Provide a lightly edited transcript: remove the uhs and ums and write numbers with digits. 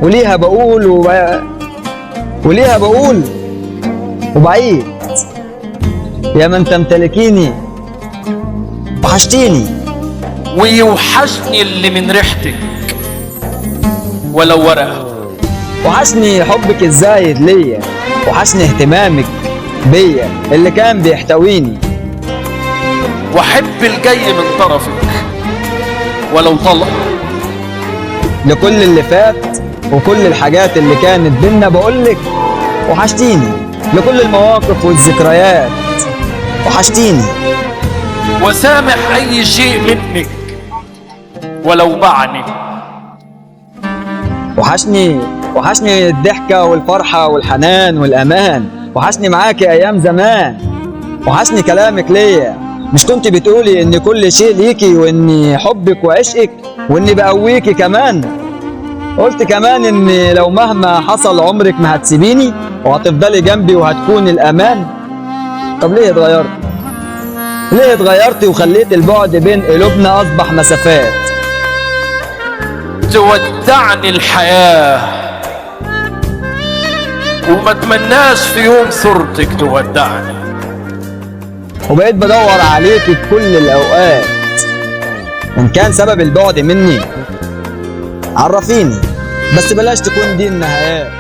وليها بقول وليها بقول وبعيد يا من تمتلكيني، وحشتيني. ويوحشني اللي من ريحتك ولو ورقة. وحشني حبك الزايد ليا، وحشني اهتمامك بيا اللي كان بيحتويني. واحب الجاي من طرفك ولو طلق. لكل اللي فات وكل الحاجات اللي كانت بينا بقولك وحشتيني. لكل المواقف والذكريات وحشتيني. وسامح اي شيء منك ولو بعني. وحشني، وحشني الضحكة والفرحة والحنان والأمان. وحشني معاكي أيام زمان. وحشني كلامك ليا، مش كنت بتقولي إن كل شيء ليكي وإني حبك وعشقك وإني بقويكي كمان؟ قلت كمان إن لو مهما حصل عمرك ما هتسيبيني وهتفضلي جنبي وهتكون الأمان. طب ليه اتغيرت؟ ليه اتغيرتي وخليت البعد بين قلوبنا أصبح مسافات؟ تودعني الحياة وما اتمناش في يوم صورتك تودعني. وبقيت بدور عليكي في كل الأوقات. إن كان سبب البعد مني عرفيني، بس بلاش تكون دي النهايات.